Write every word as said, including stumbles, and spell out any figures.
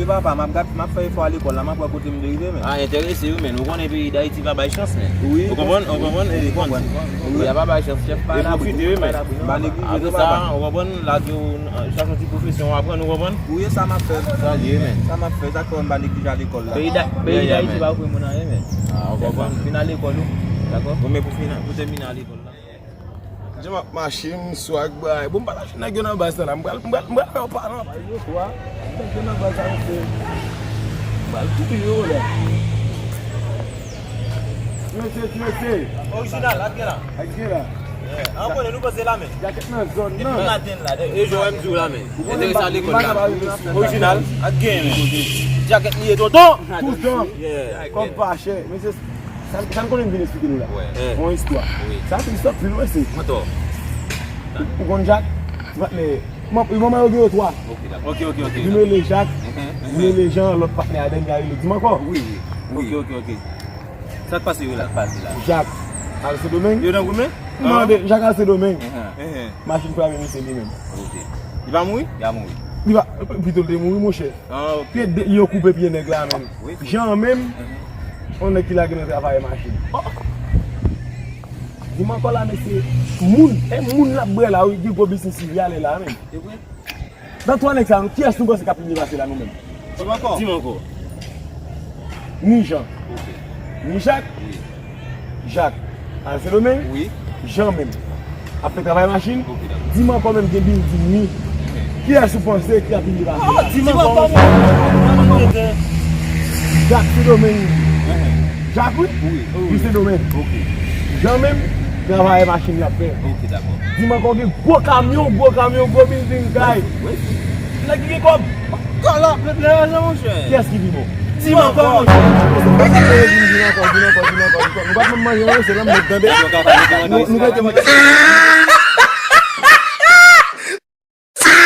Papa, m ap gad, m ap fè efò a lekòl la, m ap wè kote m dwe rive, men. Ah, enterese wi, men. Ou konnen peyi Dayiti pa bay chans, men. Wi. Ou konprann? Ou konprann? Wi, konprann. Peyi a pa bay chans, chèf pa la. E pwofite wi, men. Ba neglije tou, papa. Apre sa, ou konprann, lage w, chache yon ti pwofesyon w aprann, ou konprann? Wi, e sa m ap fè. Sa l ye, men. Sa m ap fè, sa k fè m pa neglije al lekòl la. Peyi Da-, peyi Dayiti pa ofri moun anyen, men. Ah, ou konprann. Fin al lekòl ou. Dakò? Bon, men pou fin, pou tèmine al lekòl la. Jan m ap mache, m sou ak bagay. Bon, m pral achte nèg yo nan baz la. M pral, m pral, m pral fè yo pale anpil. Yo swa, nèg yo nan baz la, mesye. M pral touye yo la. Mesye, mesye. Orijinal, ak gen la. Ak gen la. Yeah. An konnen nou panse la, men. Jakèt nan zòn nan. Depi maten la. E, e, jò m di w la, men. Enterese a lekòl la. Orijinal, ak gen, men. Jakèt li ye, tonton. Toutan. Yeah. Kòb pa chè. Mesye, Sa, sa n konnen m vin eksplike nou la. Wè. Yon istwa. Wi. Sa se istwa pi lwen se. Mwen tò. Ou, ou konn Jak? Ti patnè. Man-, manman yo gen yo twa. Ok, dakò. Ok, ok, ok. Li rele Jak. Mhm, mhm. Li rele Jan, lòt patnè a Dènye a rele Dimankò. Wi, wi. Ok, ok, ok. Sa k pase yo la? Sa k pase la? Jak al Sendomeng. Yo nan goumen? M mande, Jak al Sendomeng. Mhm. Mhm. Machin frape misye li menm. Ok. Li pa mouri? Li pa mouri. Li pa, pito l te mouri, monchè. Ah, ok. Pye de, yo koupe pye nèg la menm. Wi. Jan menm, mhm, yon nèg ki lage nan travay machin. Oh! Dimankò la, mesye, moun, e moun l ap bwè la, wi, gen gwo biznis li ale la, menm. Se vre? Nan twa nèg sa, kiyès nou panse k ap pi byen pase la, nou menm? Dimankò. Dimankò. Ni Jan. Ok. Ni Jak. Wi. Jak al Sendomeng. Wi. Jan menm ap fè travay machin. Ok, dakò. Dimankò menm gen bilding li. Mhm. Kiyès ou panse ki ap vin pase? Ah, Dimankò, Dimankò, mesye. Jak Sendomeng. Mhm. Jak, wi. Wi, wi. Li Sendomeng. Ok. Jan menm, travay machin l ap fè. Ok, dakò. Dimankò gen gwo kamyon, gwo kamyon, gwo bilding, kay. Wi. Nèg ki gen kòb. Kòb la, lè rezon, monchè. Kiyès ki pi bon? Dimankò, monchè. Dimankò, Dimankò, Dimankò, Dimankò. Nou pa t menm manje, manje, se nan mèt, tande. Nou, nou rete manje.